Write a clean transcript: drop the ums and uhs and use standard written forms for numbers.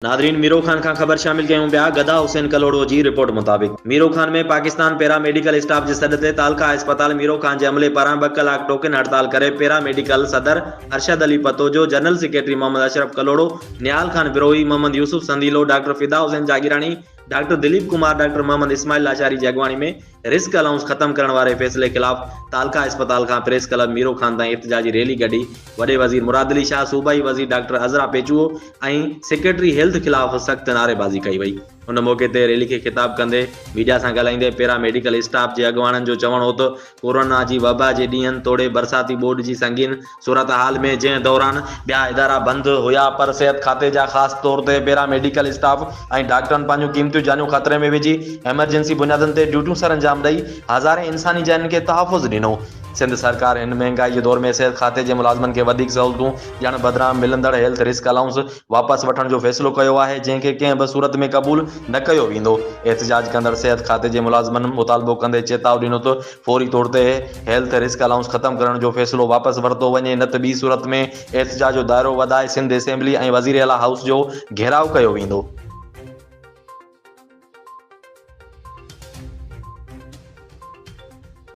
ناظرين ميرو خان کان خبر شامل ڪيون پيا گدا حسين ڪلهوڙو جي رپورٽ مطابق Miro Khan ۾ Pakistan para medical staff جي سڏ تي تعلقه اسپتال ميرو خان جي عملي پاران ٻه ڪلاڪ ٽوڪن هڙتال ڪري پيرا ميڊيڪل صدر Arshad Ali Patujo, general secretary Muhammad Ashraf Kalhoro, Nihal Khan Brohi, Muhammad Yousuf Sandilo, doctor Fida Hussain Jagirani, doctor Dilip Kumar, doctor Muhammad Ismail Lashari جي اڳواڻي ۾ رسڪ الائونس ختم ڪرڻ واري فيصلي خلاف تعلقه اسپتال کان پريس ڪلب ميرو خان تائين احتجاجي ريلي ڪڍي وڏي وزير مراد علي شاهه، صوبائي وزير doctor Azra Pechuho ۽ secretary health خلاف سخت نعريبازي ڪئي وئي. ان موقعي تي ريلي کي خطاب ڪندي ميڊيا سان ڳالهائيندي پيرا ميڊيڪل اسٽاف جي اڳواڻن جو چوڻ هو ته ڪورونا جي وبا جي ڏينهن توڙي برساتي ٻوڏ جي سنگين صورتحال ۾ جنهن دوران ٻيا ادارا بند هيا پر صحت کاتي جا خاص طور تي پيرا ميڊيڪل اسٽاف ۽ ڊاڪٽرن پنهنجون قيمتيون جانيون خطري ۾ وجهي ايمرجنسي بنيادن تي ڊيوٽيون سرانجام ڏئي هزارين انساني جانين کي تحفظ ڏنو. سنڌ سرڪار هن مهنگائي جي دور ۾ صحت کاتي جي ملازمن کي وڌيڪ سهولتون ڏيڻ بدران ملندڙ هيلٿ رسڪ الائونس واپس وٺڻ جو فيصلو ڪيو آهي جنهن کي ڪنهن به صورت ۾ قبول نه ڪيو ويندو. احتجاج ڪندڙ صحت کاتي جي ملازمن مطالبو ڪندي چيتاء ڏنو ته فوري طور تي هيلٿ رسڪ الائونس ختم ڪرڻ جو فيصلو واپس ورتو وڃي نه ته ٻي صورت ۾ احتجاج جو دائرو وڌائي سنڌ اسيمبلي ۽ وزيراعليٰ هائوس جو گهيراء ڪيو ويندو.